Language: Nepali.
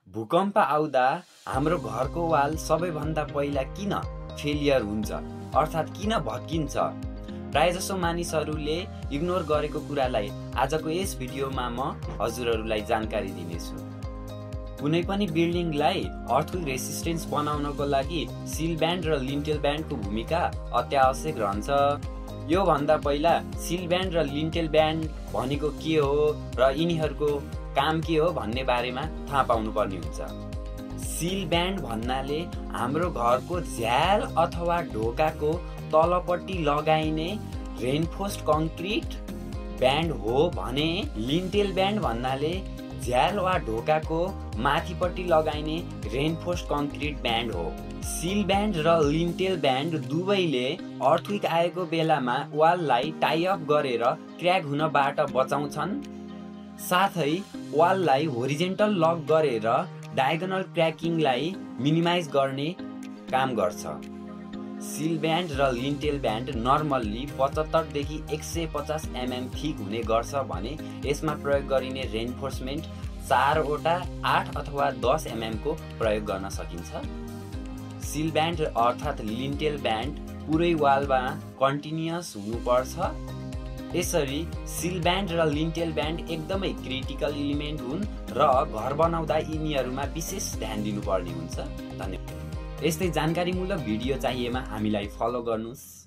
भूकम्प आउँदा हाम्रो घरको वाल सबैभन्दा पहिला किन फेलियर हुन्छ अर्थात् किन भत्किन्छ? प्रायजसो मानिसहरूले इग्नोर गरेको कुरालाई आजको यस भिडियोमा म हजुरहरूलाई जानकारी दिनेछु। कुनै पनि बिल्डिङलाई अर्थक्वेक रेसिस्टेन्स बनाउनको लागि सिल ब्यान्ड र लिन्टेल ब्यान्डको भूमिका अत्यावश्यक रहन्छ। यो भन्दा पहिला सिल ब्यान्ड र लिन्टेल ब्यान्ड भनेको के हो र यिनीहरूको काम के हो भन्ने बारेमा थाहा पाउनुपर्ने हुन्छ। सिल ब्यान्ड भन्नाले हाम्रो घरको झ्याल अथवा ढोकाको तलपट्टि लगाइने रेनफोर्स्ड कङ्क्रिट ब्यान्ड हो भने लिन्टेल ब्यान्ड भन्नाले झ्याल वा ढोकाको माथिपट्टि लगाइने रेनफोर्स्ड कङ्क्रिट ब्यान्ड हो। सिल ब्यान्ड र लिन्टेल ब्यान्ड दुवैले अर्थक्वेक आएको बेलामा वाललाई टाइअप गरेर क्र्याक हुनबाट बचाउँछन्, साथै वाललाई होरिजेन्टल लक गरेर डायगोनल क्र्याकिङलाई मिनिमाइज गर्ने काम गर्छ। सिल ब्यान्ड र लिन्टेल ब्यान्ड नर्मल्ली 75 देखि 150 mm थिक हुने गर्छ भने यसमा प्रयोग गरिने रेन्फोर्समेन्ट 4 वटा 8 अथवा 10 mm को प्रयोग गर्न सकिन्छ। सिल ब्यान्ड अर्थात् लिन्टेल ब्यान्ड पुरै वालमा कन्टिन्युअस हुनुपर्छ। यसरी सिल ब्यान्ड र लिन्टेल ब्यान्ड एकदमै क्रिटिकल एलिमेन्ट हुन् र घर बनाउँदा यिनीहरूमा विशेष ध्यान दिनुपर्ने हुन्छ। धन्यवाद। यस्तै जानकारीमूलक भिडियो चाहिएमा हामीलाई फलो गर्नुहोस्।